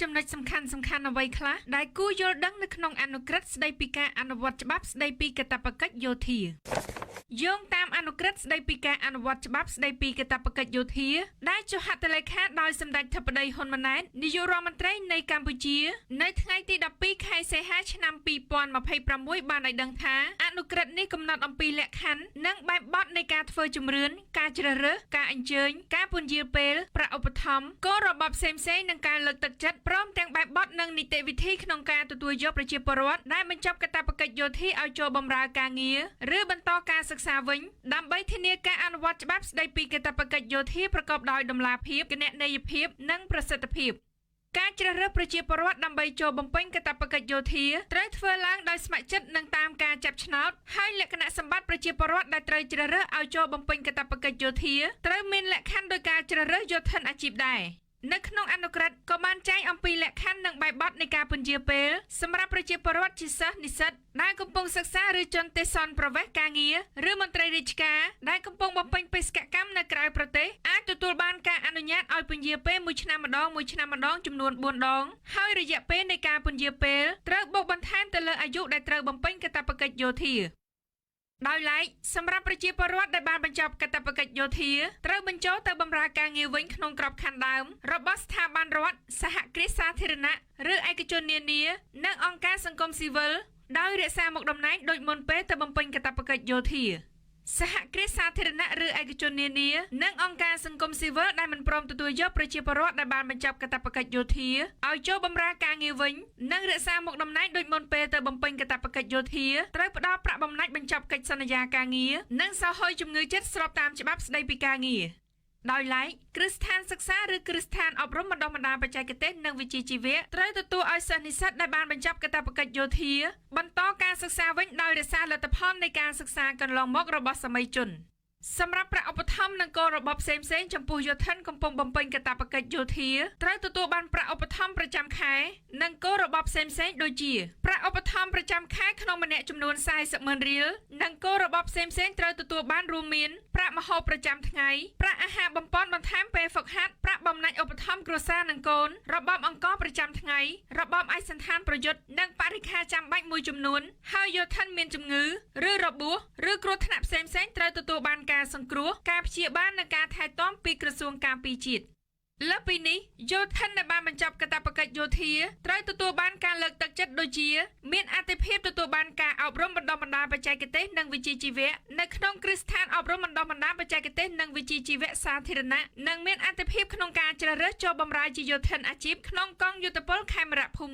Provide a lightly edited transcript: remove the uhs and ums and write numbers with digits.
ចំណុចសំខាន់សំខាន់អ្វីខ្លះដែលគួរយល់ដឹងនៅក្នុងអនុក្រឹត្យស្តីពីការអនុវត្តច្បាប់ស្តីពីកាតព្វកិច្ចយោធាយោងតាមអនុក្រឹត្យស្តីពីការអនុវត្តច្បាប់ស្តីពីកាតព្វកិច្ចយោធាដែលចុះហត្ថលេខាដោយសម្ដេចធិបតីហ៊ុនម៉ាណែតនាយករដ្ឋមន្ត្រីនៃកម្ពុជានៅថ្ងៃទី12ខែសីហាឆ្នាំ2026បានឲ្យដឹងថាអនុក្រឹត្យនេះកំណត់អំពីលក្ខខណ្ឌនិងបែបបទនៃការធ្វើជំរឿនការជ្រើសរើសការអញ្ជើញការពន្យារពេលប្រាក់ឧបត្ថម្ភគោលរបបផ្សេងៗនិងការលើកទឹកចិត្តព្រមទាំងបែបបទនិងនីតិវិធីក្នុងការទទួលយកប្រជាពលរដ្ឋដែលបញ្ចប់កាតព្វកិច្ចយោធាឲ្យចូលបម្រើការងារឬបន្តការសិក្សាវិញដើម្បីធានាការអនុវត្តច្បាប់ស្តីពីកាតព្វកិច្ចយោធាប្រកបដោយតម្លាភាពគណនេយ្យភាពនិងប្រសិទ្ធភាពការជ្រើសរើសប្រជាពលរដ្ឋដើម្បីចូលបំពេញកាតព្វកិច្ចយោធាត្រូវធ្វើឡើងដោយស្ម័គ្រចិត្តនិងតាមការចាប់ឆ្នោតហើយលក្ខណៈសម្បត្តិប្រជាពលរដ្ឋដែលត្រូវជ្រើសរើសឲ្យចូលបំពេញកាតព្វកិច្ចយោធាត្រូវមានលក្ខខណ្ឌដោយការជ្រើសរើសយោធិនអាជីពដែរនៅក្នុងអនុក្រឹត្យក៏បានចែងអំពីលក្ខខណ្ឌនិងបែបបទនៃការពន្យារពេលសម្រាប់ប្រជាពលរដ្ឋជាសិស្សនិស្សិតដែលកំពុងសិក្សាឬជនទេសន្តប្រវេសការងារឬមន្ត្រីរាជការដែលកំពុងបំពេញបេសកកម្មនៅក្រៅប្រទេសអាចទទួលបានការអនុញ្ញាតឲ្យពន្យារពេលមួយឆ្នាំម្ដងមួយឆ្នាំម្ដងចំនួន4ដងហើយរយៈពេលនៃការពន្យារពេលត្រូវបូកបន្ថែមទៅលើអាយុដែលត្រូវបំពេញកាតព្វកិច្ចយោធាដោយឡែកសម្រាប់ប្រជាពលរដ្ឋដែលបានបញ្ចប់កាតព្វកិច្ចយោធាត្រូវបញ្ចូលទៅបម្រើការងារវិញក្នុងក្របខ័ណ្ឌដើមរបស់ស្ថាប័នរដ្ឋសហគ្រាសសាធារណៈឬឯកជននានានិងអង្គការសង្គមស៊ីវិលដោយរក្សាមុខតំណែងដូចមុនពេលទៅបំពេញកាតព្វកិច្ចយោធាសហគ្រាសសាធារណៈឬឯកជននានានិងអង្គការសង្គមស៊ីវិលដែលមិនព្រមទទួលយកប្រជាពលរដ្ឋដែលបានបញ្ចប់កាតព្វកិច្ចយោធាឲ្យចូលបម្រើការងារវិញនិងរក្សាមុខតំណែងដូចមុនពេលទៅបំពេញកាតព្វកិច្ចយោធាត្រូវផ្ដល់ប្រាក់បំណាច់បញ្ចប់កិច្ចសន្យាការងារនិងសោហ៊ុយជំងឺចិត្តស្របតាមច្បាប់ស្តីពីការងារដោយឡែកគ្រឹះស្ថានសិក្សាឬគ្រឹះស្ថានអប់រំបណ្ដុះបណ្ដាលបច្ចេកទេសនិងវិជ្ជាជីវៈត្រូវទទួលឲ្យសិស្សនិស្សិតដែលបានបញ្ចប់កាតព្វកិច្ចយោធាបន្តការសិក្សាវិញដោយរក្សាលទ្ធផលនៃការសិក្សាកន្លងមករបស់សាមីជនសម្រាប់ប្រាក់ឧបត្ថម្ភនិងគោលរបបផ្សេងៗចំពោះយោធិនកំពុងបំពេញកាតព្វកិច្ចយោធាត្រូវទទួលបានប្រាក់ឧបត្ថម្ភប្រចាំខែនិងគោលរបបផ្សេងៗដូចជាប្រាក់ឧបត្ថម្ភប្រចាំខែក្នុងម្នាក់ចំនួន40ម៉ឺនរៀលនិងគោលរបបផ្សេងៗត្រូវទទួលបានរួមមានប្រាក់ម្ហូបប្រចាំថ្ងៃប្រាក់អាហារបំប៉នបន្ថែមពេលហ្វឹកហាត់ប្រាក់បំណាច់ឧបត្ថម្ភគ្រួសារនិងកូនរបបអង្គប្រចាំថ្ងៃរបបឯកសណ្ឋានប្រយុទ្ធនិងបរិក្ខារចាំបាច់មួយចំនួនហើយយោធិនមានជំងឺឬរបួសឬគ្រោះថ្នាក់ផ្សេងៗត្រូវទទួលបានការសង្គ្រោះការព្យាបាលនិងការថែទាំពីក្រសួងការពារជាតិលើសពីនេះយោធិនដែលបានបញ្ចប់កាតព្វកិច្ចយោធាត្រូវទទួលបានការលើកទឹកចិត្តដូចជាមានអាទិភាពទទួលបានការអប់រំបណ្ដុះបណ្ដាលបច្ចេកទេសនិងវិជ្ជាជីវៈនៅក្នុងគ្រឹះស្ថានអប់រំបណ្ដុះបណ្ដាលបច្ចេកទេសនិងវិជ្ជាជីវៈសាធារណៈនិងមានអាទិភាពក្នុងការជ្រើសរើសចូលបម្រើជាយោធិនអាជីពក្នុងកងយោធពលខេមរៈភូមិន្ទ។